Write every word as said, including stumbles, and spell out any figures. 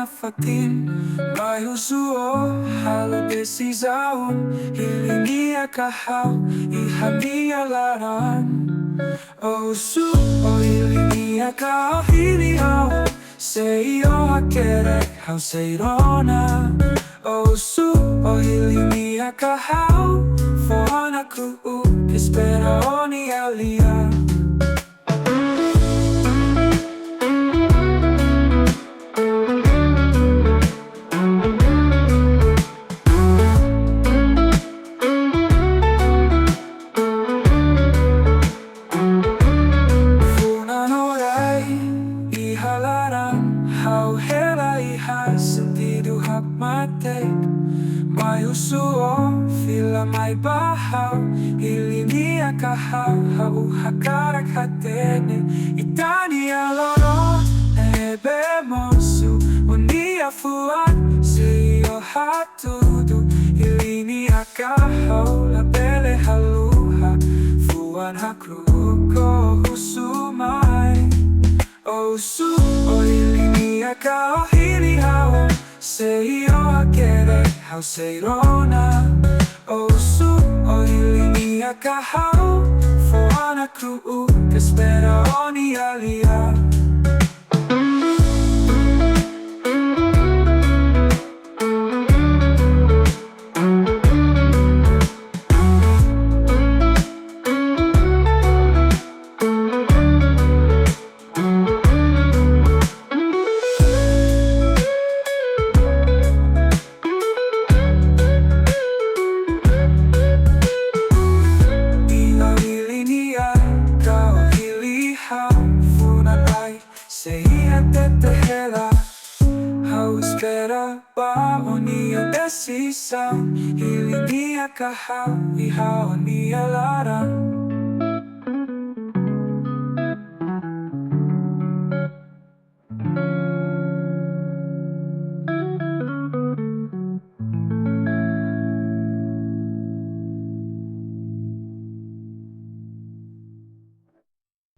fatin. Mai husu ó halo desizaun, hili nia ka ha'u iha nia laran. Ó husu ó hili nia ka hili ha'u, se ó hakerek ha'u sei rona. Ó husu ó hili nia ka ha'u, fó ona kru'uk, espera ó-nia lian. Funan orai iha laran, ha'u hela iha sentidu hakmatek. Mai husu ó fila mai ba ha'u, hili nia ka ha'u, ha'u hakarak hatene ita-nia laran ne'ebé mosu. Ó-nia fuan, se ó hatudu hili nia ka ha'u, labele haluha. Fuan hakru'uk, ó husu mai. Ó husu ó hili nia ka hili ha'u, se ó hakerek ha'u sei rona. Ó husu ó hili nia ka ha'u, fó ona kru'uk, espera ó-nia lian. Hili nia ka hili ha'u, funan ai sei hatete hela. Ha'u espera ba ó-nia desizaun, hili nia ka ha'u iha ó-nia laran.